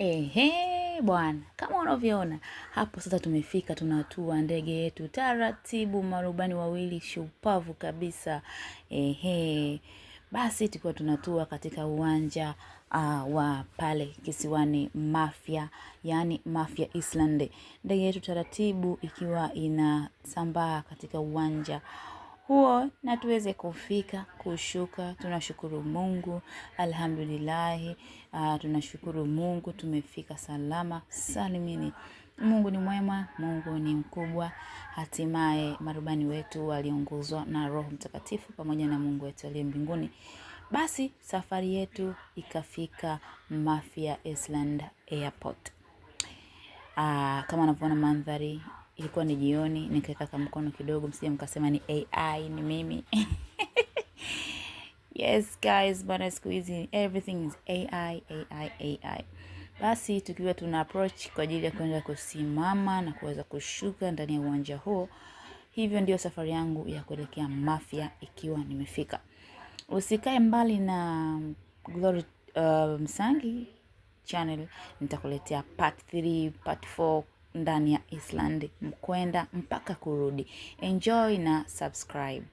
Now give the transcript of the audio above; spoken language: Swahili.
Ehe, bwana, kama unavyoona hapo sasa tumefika, tunatua ndege yetu taratibu, marubani wawili shupavu kabisa. Ehe, basi tukiwa tunatua katika uwanja wa pale kisiwani Mafia, yaani Mafia Island. Ndege yetu taratibu ikiwa inasambaa katika uwanja huo na tuweze kufika kushuka. Tunashukuru Mungu, alhamdulillahi. Tunashukuru Mungu tumefika salama salimini. Mungu ni mwema, Mungu ni mkubwa. Hatimaye marubani wetu waliongozwa na Roho Mtakatifu pamoja na Mungu wetu aliye mbinguni. Basi safari yetu ikafika Mafia Island Airport. Kama unavyoona mandhari ilikuwa ni jioni, nikaweka kamkono kidogo, msije mkasema ni AI, ni mimi. Yes guys, bana, siku hizi everything is AI, AI, AI. Basi tukiwa tuna approach kwa ajili ya kwenda kusimama na kuweza kushuka ndani ya uwanja huo. Hivyo ndio safari yangu ya kuelekea Mafia ikiwa nimefika. Usikae mbali na Glory Msangi channel, nitakuletea part 3, part 4 ndani ya Island, kwenda mpaka kurudi. Enjoy na subscribe.